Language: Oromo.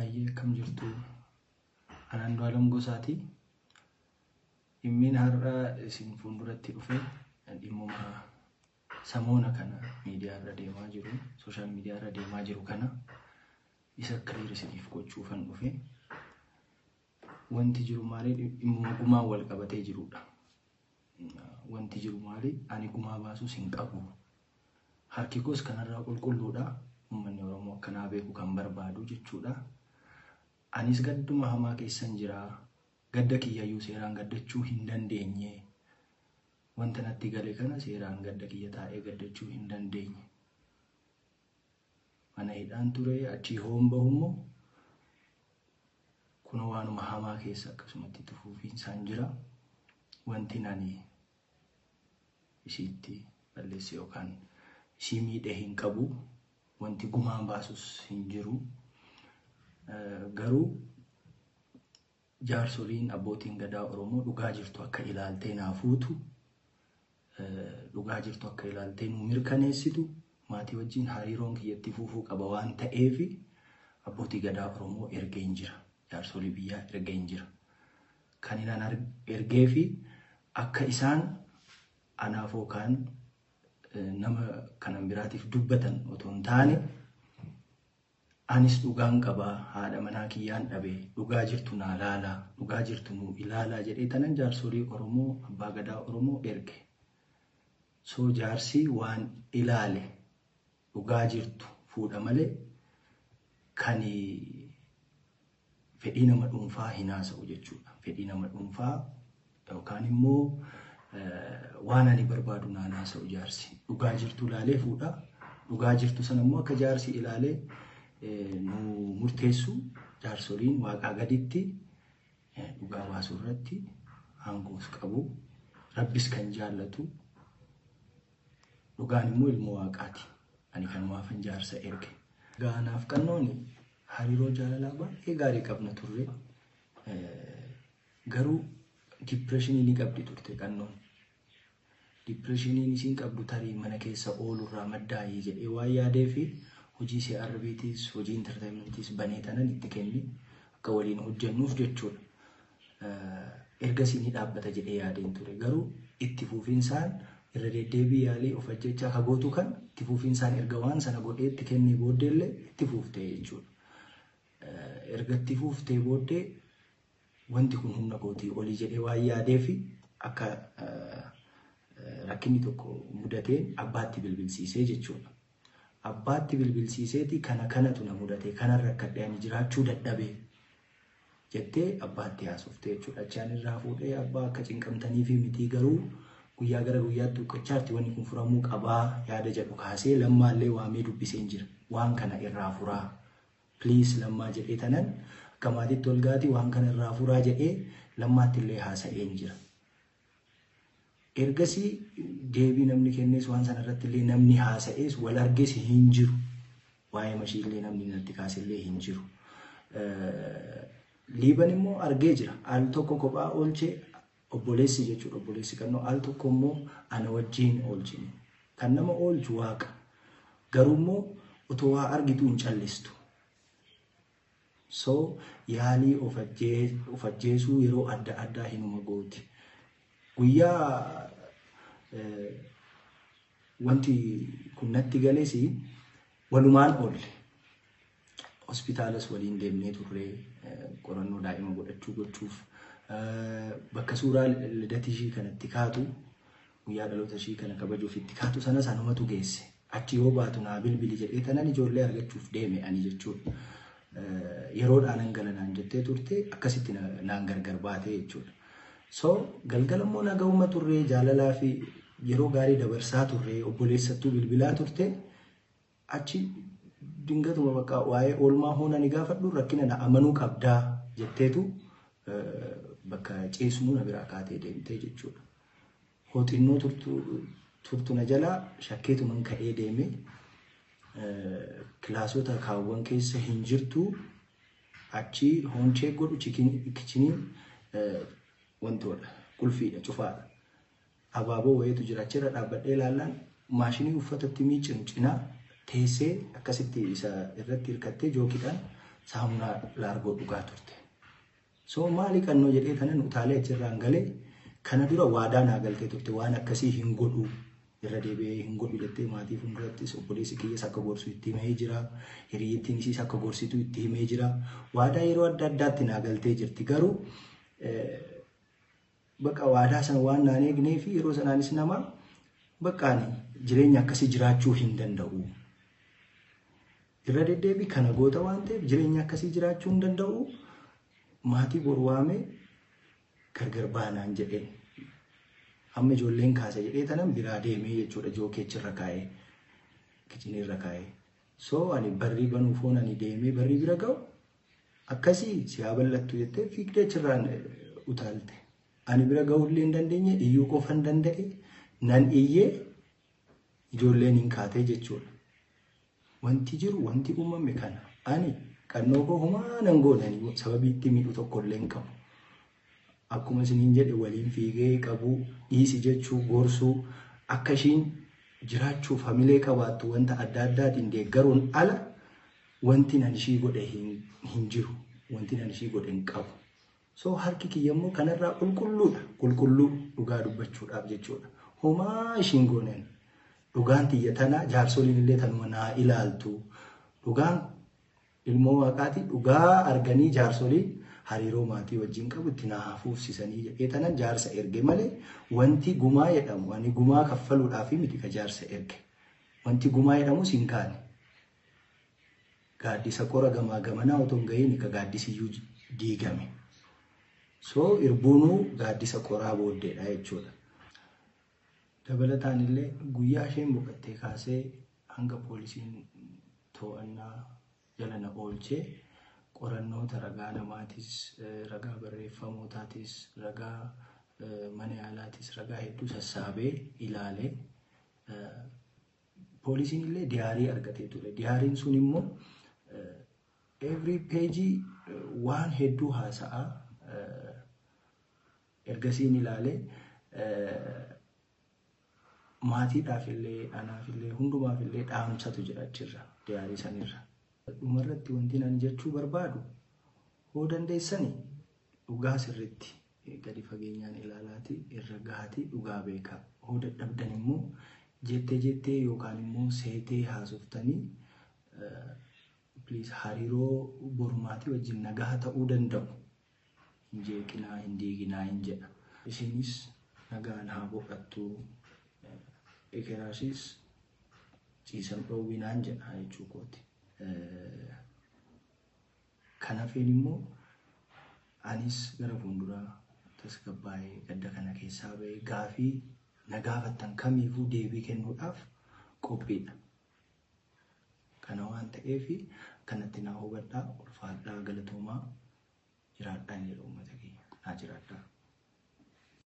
Hayyee, akkam jirtu? Ani Andu'aalam Gosaati. Dhimmiin har'a isin fuulduratti dhufe dhimmuma samoona kana miidiyaa irra deemaa jiru, social media irra deemaa jiru kana isa clear isiniif gochuufan dhufe. Wanti jiru maali? Dhimmuma gumaan wal qabatee jirudha. Wanti jiru maali? Ani gumaa baasuus hin qabu. Harki koos kanarraa qulqulluudha. Uummanni Oromoo akkanaa beeku kan barbaadu jechuudha. Anis gadduma hamaa keessan jira. Gadda kiyyayyuu seeraan gaddachuu hin dandeenye. Wanta natti gale kana seeraan gadda kiyya taa'ee gaddachuu hin dandeenye. Mana hidhaan ture, achii hoon bahu immoo kun waanuma hamaa keessa akkasumatti itti fufiinsaan jira. Wanti ani isiitti balleesse yookaan isii miidhe hin qabu. Wanti gumaan baasus hin jiru. Garuu jaarsoliin, abbootiin gadaa Oromoo dhugaa jirtu akka ilaaltee naa fuutu, dhugaa jirtu akka ilaaltee nu mirkaneessitu, maatii wajjin hariiroon kiyyatti fufuu qaba waan ta'eef abbootii gadaa Oromoo ergeen jira. Jaarsolii biyyaa ergeen jira. Kan inni ergee fi akka isaan anaaf yookaan nama kanan biraatiif dubbatan otoo hin taane, anis dhugaan qabaa, haadha manaa kiyyaan dhabe, dhugaa jirtu naa laalaa, dhugaa jirtu nuu ilaalaa jedhee tanan jaarsolii Oromoo, abbaa gadaa Oromoo erge. So jaarsi waan ilaale dhugaa jirtu fuudha malee kan fedhii nama dhuunfaa hin haasa'u jechuudha. Fedhii nama dhuunfaa yookaan immoo waan ani barbaadu naan haasa'u jaarsi. Dhugaa jirtu ilaalee fuudha. Dhugaa jirtu sana immoo akka jaarsi ilaalee nu murteessu, jaarsoliin waaqaa gaditti dhugaa baasuu irratti aangoos qabu. Rabbis kan jaallatu dhugaan immoo ilmoo waaqaati. Ani kanumaafan jaarsa erge. Gaanaaf qannoon hariiroo jaalalaa baay'ee gaarii qabna turre. Garuu depressionii ni qabdi turte qannoon. Depressioniin isiin qabdu tarii mana keessa oolurraa maddaa'ee jedhee waan yaadee fi hojii CRBtis, hojii entertainmentiis banee tanan itti kenni akka waliin hojjennuuf jechuudha. Ergasii ni dhaabbata jedhee yaadeen ture. Garuu itti fufinsaan irra deddeebii yaalii of ajjechaa akka gootu kan itti fufinsaan erga waan sana godhee itti kennee booddeellee itti fuuftee jechuudha. Erga itti fuuftee booddee wanti kun humna kootii olii jedhee waan yaadee fi akka rakkinni tokko mudateen abbaatti bilbilsiisee jechuudha. Abbaatti bilbilsiiseeti kana kanatu na mudate, kanan rakkadhe, ani jiraachuu dadhabe jettee abbaatti haasoftee jechuudha. Achaan irraa fuudhee, abbaa akka cinqamtanii fi mitii, garuu guyyaa gara guyyaatti huqqachaarti, wanni kun furamuu qabaa yaada jedhu kaasee Lammaallee waamee dubbiseen jira. Waan kana irraa furaa. Please Lammaa jedhee tanan akka maatiitti ol gaati waan kana irraa furaa jedhee Lammaatti illee haasa'een jira. Ergasii deebii namni kennees, waan sana irratti illee namni haasa'ees, wal arges hin jiru. Waa'ee mashii illee namni natti kaasellee hin jiru. Liiban immoo argee jira. Al tokko kophaa oolchee obboleessi jechuudha. Obboleessi qannoo al tokko immoo ana wajjin oolchine. Kan nama oolchu waaqa. Garuu immoo otoo waa argitu hin callistu. So yaalii of ajjeesuu yeroo adda addaa hinuma gooti. Guyyaa wanti kun natti gales walumaan oolle. Hospitaalas waliin deemnee turre qorannoo daa'ima godhachuu gochuuf, bakka suuraa lidatii ishii kanatti kaatu, guyyaa dhaloota ishii kana kabajuuf itti kaatu sana sanumatu geesse. Achi yoo baatu naa bilbili jedhee tanan ijoollee argachuuf deeme ani jechuudha. Yeroodhaan hangala naan jettee turte, akkasitti naan gargar baatee jechuudha. So galgala immoo nagahuma turre, jaalalaa fi yeroo gaarii dabarsaa turre, obboleessattuu bilbilaa turte. Achi dingatuma bakka waa'ee oolmaa hoona ni gaafadhu, rakkina na amanuu qabdaa jetteetu bakka ciisnu na biraa kaatee deemtee jechuudha. Hooxinnoo turtu na jalaa shakkeetuman ka'ee deeme, kilaasota kaawwan keessa hin jirtu. Achi hoonchee godhu kitcheniin wantoodha, qulfiidha, cufaadha. Abaaboo wayiitu jira, achirra dhaabbadhee ilaallaan maashinii uffatatti miicinu cinaa teessee akkasitti isa irratti hirkattee jookiidhaan Saamunaa laargoo dhugaa turte. So maali qannoo jedhee kanan utaalee achirraan galee, kana dura waadaa naa galtee turte, waan akkasii hin godhu, irra deebi'ee hin godhu jettee. Maatii fuuldurattis obboleessi kiyyas akka gorsu itti himee jira. Hiriyyittiin isiis akka gorsitu itti himee jira. Waadaa yeroo adda addaatti naa galtee jirti. Garuu bakka waadaa sana waan naan eegnee fi yeroo sanaanis nama bakka ani jireenya akkasii jiraachuu hin danda'u. Irra deddeebii kana goota waan ta'eef jireenya akkasii jiraachuu hin danda'u. Maatii boru waamee gargar baanaan jedheen. Amma ijoolleen kaasa jedhee tanan biraa deemee jechuudha, jookeechirra kaa'ee, kichiniirra kaa'ee. So ani barrii banuu foon ani deemee barrii bira ga'u, akkasii si haa bal'attu jettee fiigdee achirraan utaalte. Ani bira ga'uu illee hin dandeenye, iyyuu qofa hin danda'e, nan iyyee ijoolleen hin kaatee jechuudha. Wanti jiru, wanti uumame kana. Ani qannoo koo homaa nan goonani, sababii itti miidhu tokko illee hin qabu. Akkuma isiniin jedhe, waliin fiigee qabuu, dhiisi jechuu, gorsuu, akka ishiin jiraachuuf hamilee qabaattu wanta adda addaatiin deeggaruun ala wanti nan ishii godhe hin jiru. Wanti nan ishii godhe hin qabu. So harki kiyya immoo kanarraa qulqulluudha. Qulqulluu dhugaa dubbachuudhaaf jechuudha. Homaa ishiin goonen. Dhugaan tiyya tana, jaarsoliin illee tanuma naa ilaaltu. Dhugaan ilmoo waaqaati, dhugaa arganii jaarsoliin hariiroo maatii wajjin qabu itti naa fuufsisanii jedhee tanan jaarsa erge malee, wanti gumaa jedhamu, ani gumaa kaffaluudhaaf miti ka jaarsa erge. Wanti gumaa jedhamus hin kaane. Gaaddisa qora gamaa gamanaa otoo hin gahiin ka gaaddisiyyuu diigame. So irbuunuu gaaddisa qoraa booddeedha jechuudha. Dabalataan illee guyyaa isheen boqottee kaasee hanga poolisiin to'annaa jala na oolchee qorannoota ragaa namaatis, ragaa barreeffamootaatis, ragaa mana yaalaatis, ragaa hedduu sassaabee ilaalee, poolisiin illee diyaarii argatee ture. Diyaariin sun immoo every page waan hedduu haasa'aa. Ergasiin ilaalee maatiidhaaf illee, anaaf illee, hundumaaf illee dhaamsatu jira achirra, diyaarii sanirra. Dhumarratti wanti ani jechuu barbaadu, hoo dandeessani dhugaa sirritti gadi fageenyaan ilaalaati irra gahatii dhugaa beekaa. Hoo dadhabdan immoo jettee jettee yookaan immoo seetee haasoftanii, please, hariiroo borumaatii wajjin nagaa ta'uu danda'u hin jeeqinaa, hin diiginaa hin jedha. Isinis nagaan haa boqattu, ekeraasiis ciisan dhoowwinaan jedha jechuu kooti. Kan hafeen immoo anis gara fuulduraa tasgabbaa'ee gadda kana keessaa ba'ee gaafii na gaafattan kamiifuu deebii kennuudhaaf qophiidha. Kana waan ta'eef kanatti naa hubadhaa, ulfaadhaa, galatoomaa, jiraadhaan jedha uummata keenya. Naa jiraadhaa.